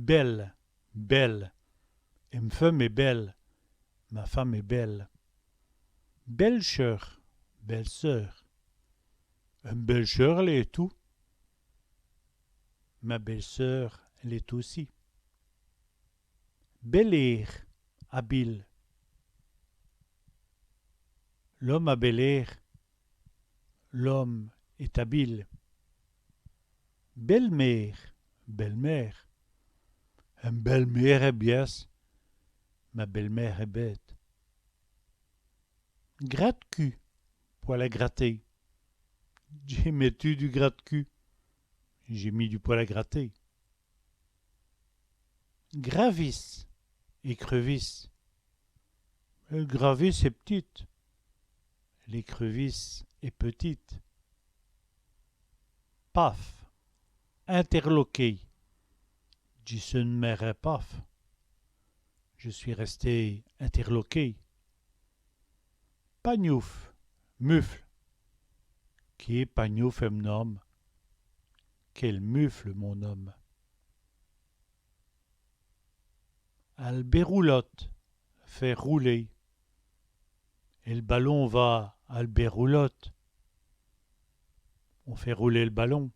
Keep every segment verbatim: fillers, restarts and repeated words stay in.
Bèle, belle. Èm feume èst bèle. Ma femme est belle. Bèle-cheûr, belle-sœur. Èm bèle-cheûr, èle èst ètout. Ma belle-sœur l'est aussi. Bèl-ér, habile. L'ome a bèl-ér, l'homme est habile. Bèle-mér, belle-mère. Èm bèle-mér èst bièsse, ma belle-mère est bête. Grate-cu, poêle à gratter. Dj'é mètu du grate-cu. J'ai mis du poêle à gratter. Gravisse, écrevisse. Èl gravisse èst p'tite. L'écrevisse est petite. Paf, interloqué. Dji seû d'mèré paf. Je suis resté interloqué. Pagnouf, mufle. Qué pagnouf èm n-ome. Quel mufle, mon homme. Al bèroulote, faire rouler. Èl balon va al bèroulote. On fait rouler le ballon.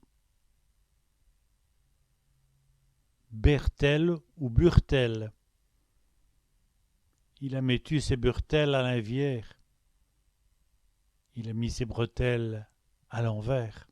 Bèrtèle ou burtèle. Il a mètu sès burtèles à l'enviêrs. Il a mis ses bretelles à l'envers.